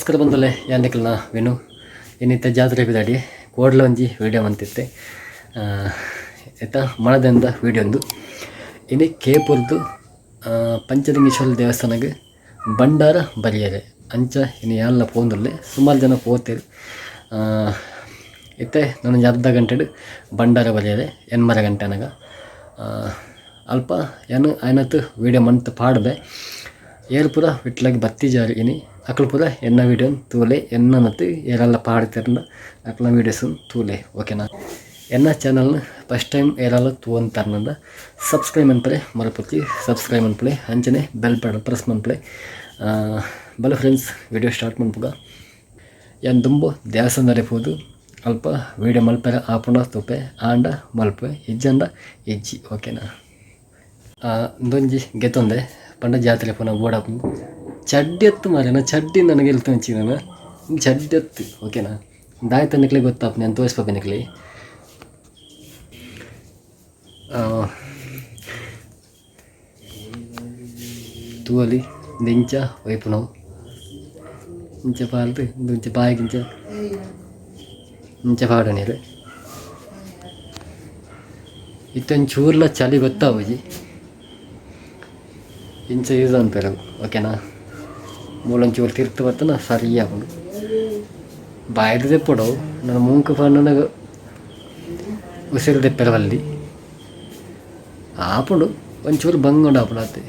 ನಮಸ್ಕಾರ ಬಂದಲೆ ಯಾನಿಕಲ್ನ ವಿನು ಇನ್ನಿತ್ತ ಜಾತ್ರೆ ಬಿದಾಡಿ ಕೋಡ್ಲ ಒಂಜಿ ವಿಡಿಯೋ ಮಂತಿತ್ತೆ ಇತ್ತ ಮಳದಿಂದ ವಿಡಿಯೋ ಒಂದು ಇನಿ ಕೇಪುರ್ದು ಪಂಚಲಿಂಗೇಶ್ವರ ದೇವಸ್ಥಾನಗೆ ಭಂಡಾರ ಬರಿಯರೆ ಅಂಚ ಇನಿ ಯಾನ್ಲ ಪೋಂದುಲ್ಲೆ ಸುಮಾರು ಜನ ಪೋತೇರು. ಇತ್ತೆ ನನೊಂಜಿ ಅರ್ಧ ಗಂಟೆಡ್ ಭಂಡಾರ ಬರಿಯರೆ ಎನ್ಮರ ಗಂಟೆ ಅನಗ ಅಲ್ಪ ಯಾನ್ ಆಯ್ನತ್ ವಿಡಿಯೋ ಮಂತ್ ಪಾಡ್ಬೆ ಏರ್ ಪೂರ ವಿಟ್ಲಾಗಿ ಬತ್ತಿ ಜಾರಿ ಇನಿ ಅಕಲ್ ಪೂರ ಎನ್ನ ವಿಡಿಯೋ ತೂಲೆ ಎನ್ನನತ್ ಏರೆಲ್ಲ ಪಾಡ್ತಿರ್ನ ಅಕ್ಲ ವೀಡಿಯೋಸ್ ತೂಲೆ ಓಕೆನಾ. ಎನ್ನ ಚಾನಲ್ನ ಫಸ್ಟ್ ಟೈಮ್ ಏರೆಲ್ಲ ತೂವೊಂತರ್ನಂಡ ಸಬ್ಸ್ಕ್ರೈಬ್ ಮನ್ಪುಲೆ ಮರಪೊರ್ಚಿ ಸಬ್ಸ್ಕ್ರೈಬ್ ಮನ್ಪುಲೆ ಅಂಚನೆ ಬೆಲ್ ಬಟನ್ ಪ್ರೆಸ್ ಮನ್ಪುಲೆ. ಬಲೆ ಫ್ರೆಂಡ್ಸ್, ವಿಡಿಯೋ ಸ್ಟಾರ್ಟ್ ಮನ್ಪುಗ. ಯಾನ್ ದುಂಬು ದೇವಸ್ಥಾನದ ಪೋದು ಅಲ್ಪ ವಿಡಿಯೋ ಮಲ್ಪೆರೆ ಆಪುಂಡ ತೂಪೆ, ಆಂಡ ಮಲ್ಪುವೆ, ಇಜ್ಜಂಡ ಇಜ್ಜಿ ಓಕೆನಾ. ಉಂದೊಂಜಿ ಗೆತೊಂದೆ ಪಂಡ ಜಾತ್ರೆ ಪೂನ ಬೋಡಾಪುಂಡು ಚಡ್ಡಿ ಎತ್ತು ಮಾರ್ರೆ ಚಡ್ಡಿ ನನಗೆ ಇಲ್ತೊಂಚಿ ನನ ಚಡ್ಡಿ ಎತ್ತು ಓಕೆನಾ. ದಾಯೆ ನಿಕ್ಲೆಗ್ ಗೊತ್ತಾಪುನಿ ಯಾನ್ ತೋಜಿಪಾಪೆ ನಿಕ್ಲೆ. ತೂವೊಲಿ ಉಂದು ಇಂಚ ಒಯ್ಪುನವು ಇಂಚ ಪಾಡ್ದ್ ಉಂದು ಇಂಚ ಬಾಯಿಗ್ ಇಂಚ ಇಂಚ ಪಾಡೊನೆರ್. ಇತ್ತೆ ಒಂಚೂರ್ಲ ಚಳಿ ಗೊತ್ತಾಪುಜಿ ಇಂಚ ಯೂಸ್ ಮನ್ಪೆರ್ ಓಕೆನಾ. ಮೂಲೊಂಚೂರು ತಿರ್ತ್ ಬತ್ತುಂಡ ಸರಿ ಆಪುಂಡು. ಬಾಯಿಡ್ ದೆಪ್ಪೊಡು ನನ ಮೂಂಕು ಪಾಡ್ಂಡ ಉಸಿರು ದೆಪ್ಪೆರೆ ಬಲ್ಲಿ ಆಪುಂಡು, ಒಂಚೂರು ಬಂಗುಂಡು ಆಪುಂಡು ಆತೆ.